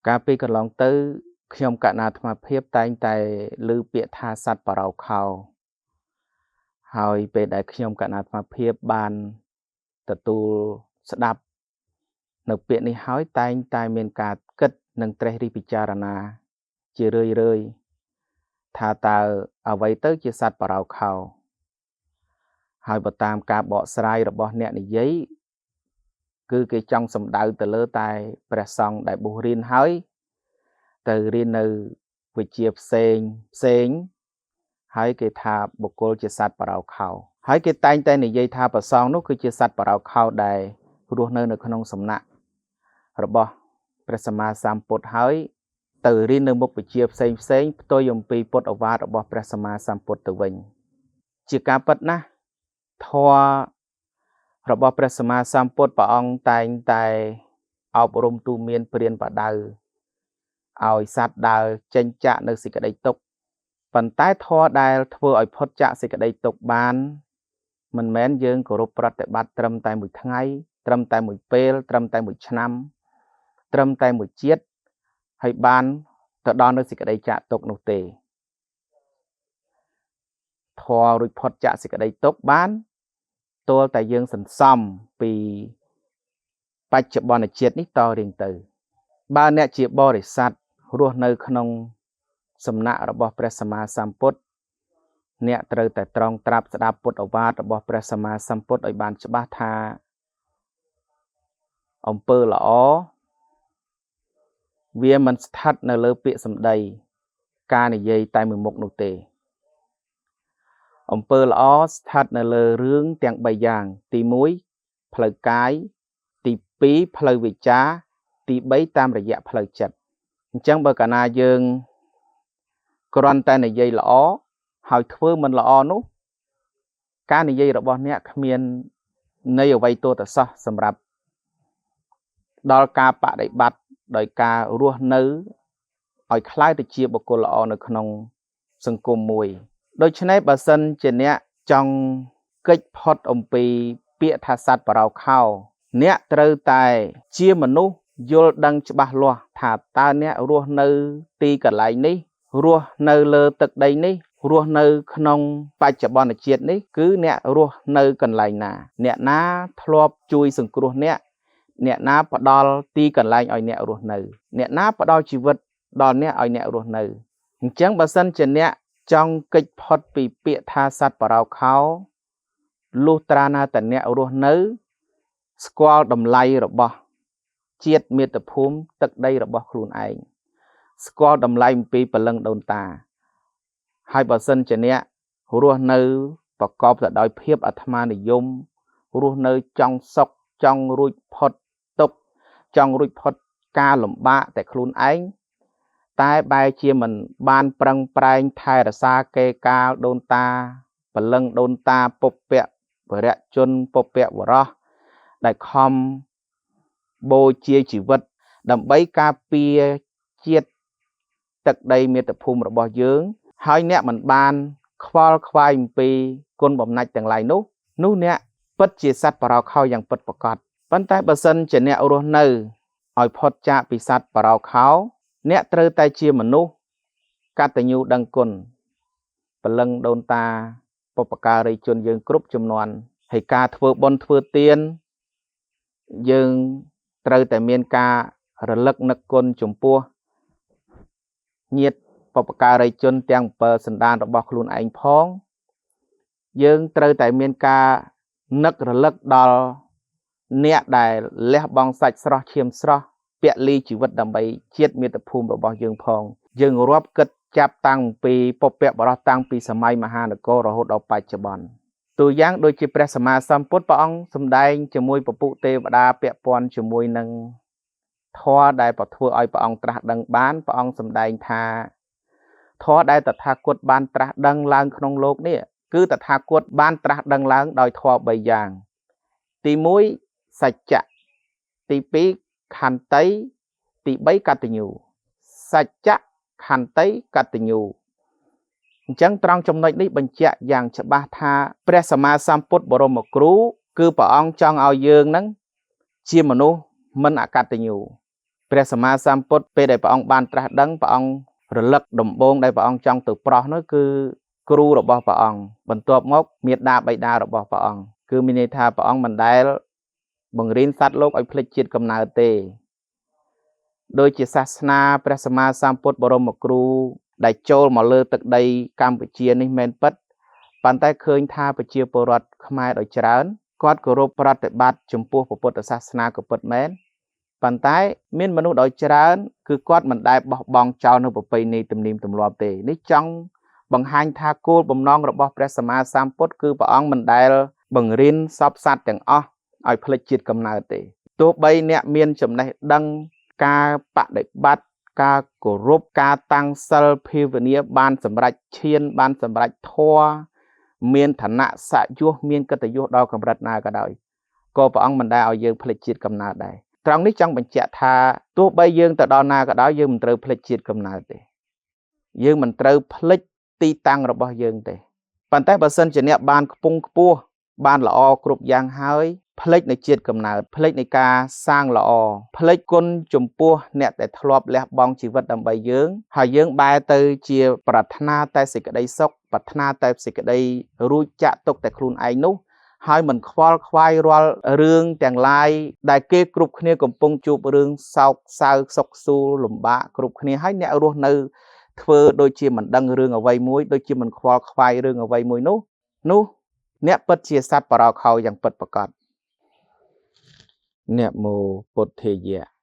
កាលពីកន្លងទៅខ្ញុំកណាអាត្មាភាពតែងតែឮពាក្យថាសត្វបរោខោហើយពេលដែលខ្ញុំកណាអាត្មាភាពបានទទួលស្ដាប់នៅពាក្យនេះហើយតែងតែមានការគិតនិងត្រេះរិះពិចារណាជារឿយៗថាតើអ្វីទៅជាសត្វបរោខោហើយបើតាមការបកស្រាយរបស់អ្នកនិយាយគឺគេចង់សំដៅទៅលើតែព្រះសង្ឃដែលបួសរៀនហើយទៅរៀននៅវិជ្ជាផ្សេងផ្សេងហើយគេថាបុគ្គលជាសត្វបរោខោហើយគេតែងតែនិយាយថាព្រះសង្ឃនោះគឺជាសត្វបរោខោដែលរស់នៅនៅក្នុងសំណាក់របស់ព្រះសម្មាសម្ពុទ្ធហើយទៅរៀននៅមុខវិជ្ជាផ្សេងផ្សេងផ្ទុយអំពីពុទ្ធឱវាទរបស់ព្រះសម្មាសម្ពុទ្ធទៅវិញជាការពិតណាស់ធម៌របស់ព្រះសម្មាសម្ពុទ្ធព្រះអង្គតែងតែអប់រំទូមានព្រានបដៅឲ្យសត្វដើរចេញចាកនៅសេចក្តីទុក្ខប៉ុន្តែធម៌ដែលធ្វើឲ្យផុតចាកសេចក្តីទុក្ខបានមិនមែនយើងគោរពប្រតិបត្តិត្រឹមតែមួយថ្ងៃត្រឹមតែមួយពេលត្រឹមតែមួយឆ្នាំត្រឹមតែមួយជាតិហើយបានទៅដល់នៅសេចក្តីចាកទុក្ខនោះទេធម៌រួចផុតចាកសេចក្តីទុក្ខបានទាល់តែយើងសន្សំពីបច្ចុប្បន្នជាតិនេះតរៀងទៅបើអ្នកជាបរិស័ទរស់នៅក្នុងសំណាក់របស់ព្រះសម្មាសម្ពុទ្ធអ្នកត្រូវតែត្រង់ត្រាប់ស្ដាប់ពុទ្ធឱវាទរបស់ព្រះសម្មាសម្ពុទ្ធឲ្យបានច្បាស់ថាអំពើល្អវាមិនស្ថិតនៅលើពាក្យសម្ដីការនិយាយតែមួយមុខនោះទេអំពើល្អស្ថិតនៅលើរឿងទាំង3យ៉ាងទី1ផ្លូវកាយទី2ផ្លូវវិចារទី3តាមរយៈផ្លូវចិត្តអញ្ចឹងបើកាលណាយើងគ្រាន់តែនិយាយល្អហើយធ្វើមិនល្អនោះការនិយាយរបស់អ្នកគ្មានន័យអ្វីទោះតែសោះសម្រាប់ដល់ការបដិបត្តិដោយការរស់នៅឲ្យក្លាយទៅជាបុគ្គលល្អនៅក្នុងសង្គមមួយដូច្នេះបើសិនជាអ្នកចង់គេចផុតអំពីពាក្យថាសត្វបរោខោអ្នកត្រូវតែជាមនុស្សយល់ដឹងច្បាស់លាស់ថាតើអ្នករស់នៅទីកន្លែងនេះរស់នៅលើទឹកដីនេះរស់នៅក្នុងបច្ចុប្បន្នជាតិនេះគឺអ្នករស់នៅកន្លែងណាអ្នកណាធ្លាប់ជួយសង្គ្រោះអ្នកអ្នកណាផ្ដល់ទីកន្លែងឲ្យអ្នករស់នៅអ្នកណាផ្ដល់ជីវិតដល់អ្នកឲ្យអ្នករស់នៅអញ្ចឹងបើសិនជាអ្នកចង់គេចផុតពីពាក្យថាសត្វបរោខោលុះត្រាណាតែអ្នករស់នៅស្គាល់តម្លៃរបស់ជាតិមាតុភូមិទឹកដីរបស់ខ្លួនឯងស្គាល់តម្លៃអំពីព្រលឹងដូនតាហើយបើសិនជាអ្នករស់នៅប្រកបទៅដោយភាពអាត្មានិយមរស់នៅចង់សុខចង់រួចផុតទុក្ខចង់រួចផុតការលំបាកតែខ្លួនឯងតែបែរជាមិនបានប្រឹងប្រែងថែរក្សាកេរកាលដូនតាព្រលឹងដូនតាពុព្វវរជនពុព្វវរោះដែលខំបូជាជីវិតដើម្បីការពារជាតិទឹកដីមាតុភូមិរបស់យើងហើយអ្នកមិនបានខ្វល់ខ្វាយអំពីគុណបំណាច់ទាំងឡាយនោះនោះអ្នកពិតជាសត្វបរោខោយ៉ាងពិតប្រាកដប៉ុន្តែបើសិនជាអ្នករស់នៅឲ្យផុតចាកពីសត្វបរោខោអ្នកត្រូវតែជាមនុស្សកតញ្ញូដឹងគុណព្រលឹងដូនតាបុព្វការីជនយើងគ្រប់ចំនួនហើយការធ្វើបុណ្យធ្វើទានយើងត្រូវតែមានការរលឹកនឹកគុណចំពោះញាតិបុព្វការីជនទាំង7សន្តានរបស់ខ្លួនឯងផងយើងត្រូវតែមានការនឹករលឹកដល់អ្នកដែលលះបង់សាច់ស្រស់ឈាមស្រស់ពលីជីវិតដើម្បីជាតិមាតុភូមិរបស់យើងផងយើងរាប់គិតចាប់តាំងពីបុព្វបុរសតាំងពីសម័យមហានគររហូតដល់បច្ចុប្បន្នទូយ៉ាងដូចជាព្រះសម្មាសម្ពុទ្ធព្រះអង្គសម្ដែងជាមួយពពុទេវតាពាក់ព័ន្ធជាមួយនឹងធម៌ដែលប្រធ្វើឲ្យព្រះអង្គត្រាស់ដឹងបានព្រះអង្គសម្ដែងថាធម៌ដែលតថាគតបានត្រាស់ដឹងឡើងក្នុងលោកនេះគឺតថាគតបានត្រាស់ដឹងឡើងដោយធម៌3យ៉ាងទី1សច្ចៈទី2ខន្តីទី3កតញ្ញូសច្ចៈខន្តីកតញ្ញូអញ្ចឹងត្រង់ចំណុចនេះបញ្ជាក់យ៉ាងច្បាស់ថាព្រះសម្មាសម្ពុទ្ធបរមគ្រូគឺព្រះអង្គចង់ឲ្យយើងនឹងជាមនុស្សមិនអកតញ្ញូ ព្រះសម្មាសម្ពុទ្ធពេលដែលព្រះអង្គបានត្រាស់ដឹងព្រះអង្គរលឹកដំបូងដែលព្រះអង្គចង់ទៅប្រោះនោះគឺគ្រូរបស់ព្រះអង្គបន្ទាប់មកមេដាបៃតារបស់ព្រះអង្គគឺមានន័យថាព្រះអង្គមិនដែលបង្រៀនសត្វលោកឲ្យភ្លេចជាតិកំណើតទេដូចជាសាសនាព្រះសម្មាសម្ពុទ្ធបរមគ្រូដែលចូលមកលើទឹកដីកម្ពុជានេះមែនពិតប៉ុន្តែឃើញថាប្រជាពលរដ្ឋខ្មែរដោយច្រើនគាត់គោរពប្រតិបត្តិចំពោះពុទ្ធសាសនាក៏ពិតមែនប៉ុន្តែមានមនុស្សដោយច្រើនគឺគាត់មិនដែលបោះបង់ចោលនៅប្រពៃណីទំនៀមទម្លាប់ទេនេះចង់បង្ហាញថាគោលបំណងរបស់ព្រះសម្មាសម្ពុទ្ធគឺព្រះអង្គមិនដែលបង្រៀនសពសត្វទាំងអស់ឲ្យភ្លេចជាតិកំណើតទេទោះបីអ្នកមានចំណេះដឹងការបដិបត្តិការគោរពការតាំងសិលភាវនាបានសម្រេចឈានបានសម្រេចធម៌មានឋានៈសយសមានកិត្តិយសដល់កម្រិតណាក៏ដោយក៏ព្រះអង្គមិនដែលឲ្យយើងភ្លេចជាតិកំណើតដែរត្រង់នេះចង់បញ្ជាក់ថាទោះបីយើងទៅដល់ណាក៏ដោយយើងមិនត្រូវភ្លេចជាតិកំណើតទេយើងមិនត្រូវភ្លេចទីតាំងរបស់យើងទេប៉ុន្តែបើសិនជាអ្នកបានខ្ពង់ខ្ពស់បានល្អគ្រប់យ៉ាងហើយភ្លេចនៅជាតិកំណើតភ្លេចនៃការសាងល្អភ្លេចគុណចំពោះអ្នកដែលធ្លាប់លះបង់ជីវិតដើម្បីយើងហើយយើងបែរទៅជាប្រាថ្នាតែសេចក្តីសុខប្រាថ្នាតែសេចក្តីរួចចាក់ទុកតែខ្លួនឯងនោះហើយមិនខ្វល់ខ្វាយរាល់រឿងទាំងឡាយដែលគេគ្រប់គ្នាកំពុងជួបរឿងសោកសៅសុខសួលលំបាកគ្រប់គ្នាហើយអ្នករស់នៅធ្វើដូចជាមិនដឹងរឿងអ្វីមួយដូចជាមិនខ្វល់ខ្វាយរឿងអ្វីមួយនោះអ្នកពិតជាសត្វបរោខោយ៉ាងពិតប្រាកដនមោពុទ្ធាយៈ។